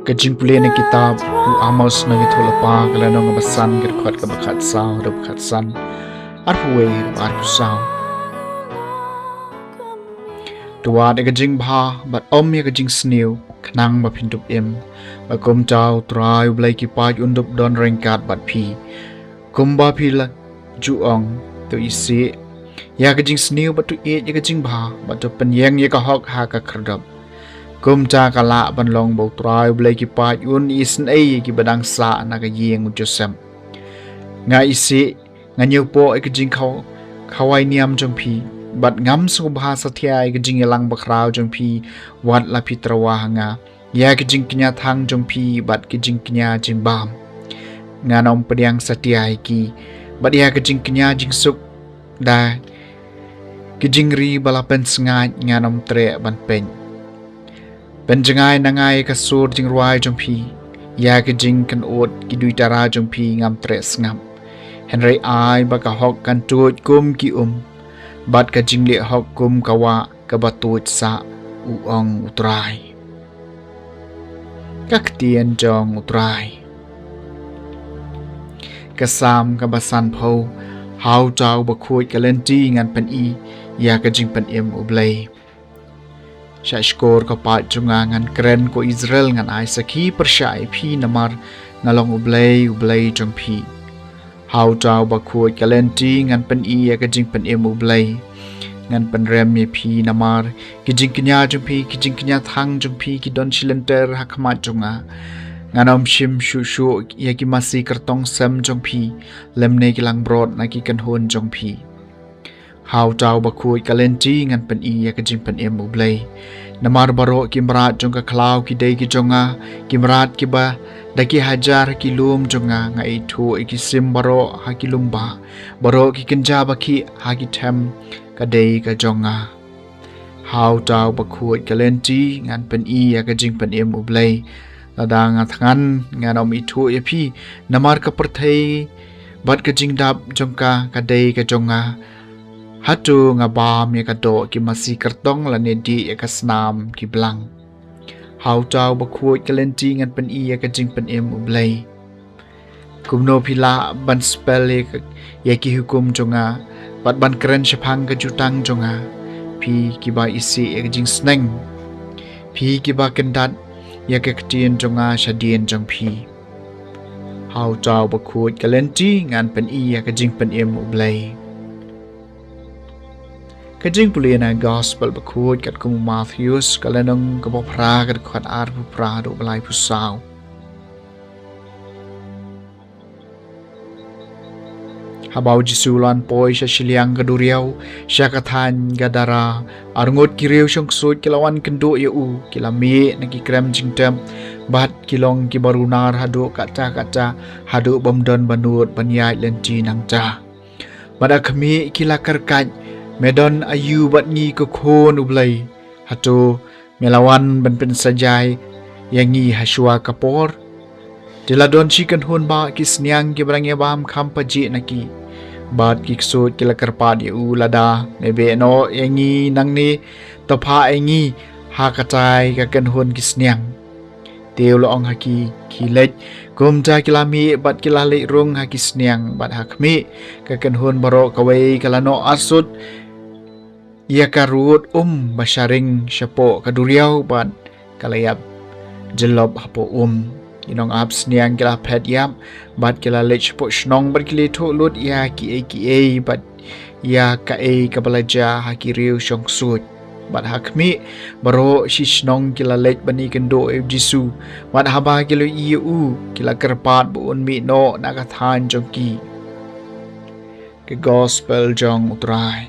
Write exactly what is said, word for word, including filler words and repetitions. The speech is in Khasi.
Ka jingpule na kitab u Amos, nongïathuhlypa, ka lynnong ba san, ka dkhot kaba khatsaw haduh ba khatsan. Arphew wei haduh arphew saw. To wad ïa ka jingbha bad ym ïa ka jingsniew, khnang ba phin dup im. Bad kumta U Trai U Blei ki paid un dup don ryngkat bad phi. Kumba phi la ju ong, to isih ïa ka jingsniew bad to ïeit ïa ka jingbha, bad to pynïeng ïa ka hok ha ka khyrdop. Kumta ka lah ban long ba U Trai U Blei ki paid un isynei ïa kiba dang sah na ka ïing u Joseph. Nga isih, nga ñiewpoh ïa ka jingkhaw, khawai niam jong phi, bad ngam sngewbha satia ïa ka jingïalang bakhraw jong phi, wat la phi tyrwa ha nga, ïa ka jingkñia thang jong phi bad ka jingkñia jingbam. Ngan ym pdiang satia ïa ki, bad ïa ka jingkñia jingsuk da ki jingri ba la pynsngaid ngan ym treh ban peit. Pynjngai na nga ïa ka sur jingrwai jong phi, ïa ka jingkynnoh ki duitara jong phi ngam treh sngap. Hynrei ai ba ka hok kan tuid kum ki um, bad ka jingleh hok kum ka wah kaba tuid sah, u ong U Trai. Ka ktien jong U Trai. Ka Salm kaba sanphew. Ha uta uba khuid ka lynti ngan pyni ïa ka jingpynim U Blei. Sha shkor ka paid jong nga ngan kren, ko Israel, ngan ai sakhi pyrshah ïa phi namar nga long U Blei, U Blei jong phi. Ha uta uba khuid ka lynti ngan pyni ïa ka jingpynim U Blei. Ngan pynrem ïa phi namar ki jingkñia jong phi, ki jingkñia thang jong phi ki don shilynter ha khmat jong nga. Ngan ym shim shuh shuh ïa ki masi kyrtong sem jong phi, lymne ki langbrot na ki kynhun jong phi. Ha uta uba khuid ka lynti ngan pyni ïa ka jingpynim U Blei. Namar baroh ki mrad jong ka khlaw ki dei ki jong nga, ki mrad kiba da ki hajar ha ki lum jong nga. Nga ithuh ïa ki sim baroh ha ki lum bah, baroh ki kynja ba khih ha ki them ka dei ka jong nga. Ha uta uba khuid ka lynti ngan pyni ïa ka jingpynim U Blei. Lada nga thngan ngan ym ithuh ïa phi, namar ka pyrthei bad ka jingdap jong ka ka dei ka jong nga. Hato nga bam ïa ka doh ki masi kyrtong lane dih ïa ka snam ki blang? Ha uta uba khuid ka lynti ngan pyni ïa ka jingpynim U Blei. Kumno phi lah ban spel ïa ka, ïa ki hukum jong nga, bad ban kren shaphang ka jutang jong nga, phi kiba isih ïa ka jingsneng, phi kiba kyndat ïa ka ktien jong nga shadien jong phi? Ha uta uba khuid ka lynti ngan pyni ïa ka jingpynim U Blei. Ka jingpule na Gospel bakhuid katkum u Mathaios, ka lynnong kaba phra, ka dkhot arphew phra haduh ba laiphew saw. Haba u Jisu u la wan poi sha shiliang ka duriaw, sha ka thaiñ Gadara, arngut ki riew shongksuid ki la wan kynduh ïa u, ki la mih na ki krem jingtep, bad ki long kiba runar haduh katta katta, haduh bym don ba nud ban ïaid lynti nangta. Bad ha khmih ki la kyrkhat, "Me don aïu bad ngi, ko Khun u Blei? Hato me la wan ban pynsaja ïa ngi ha shuwa ka por?" Te la don shi kynhun bah ki sniang kiba dang ïabam kham pajih na ki. Bad ki ksuid ki la kyrpad ïa u, "Lada me beh noh ïa ngi nangne, to phah ïa ngi ha katai ka kynhun ki sniang." Te u la ong ha ki, "Khie leit." Kumta ki la mih bad ki la leit rung ha ki sniang, bad ha khmih ka kynhun baroh kawei ka la noh arsut ïa ka rud um ba sharing shapoh ka duriaw, bad ka la ïap jyllop hapoh um. Ki nongap sniang ki la phet ïap, bad ki la leit shapoh shnong, bad ki la ïathuh lut ïa kiei kiei bad ïa kaei kaba la jia ha ki riew shongksuid. Bad ha khmih baroh shi shnong ki la leit ban ïakynduh ïa u Jisu, bad haba ki la ïohi ïa u, ki la kyrpad ba un mih noh na ka thaiñ jong ki. Ka Gospel jong u Trai.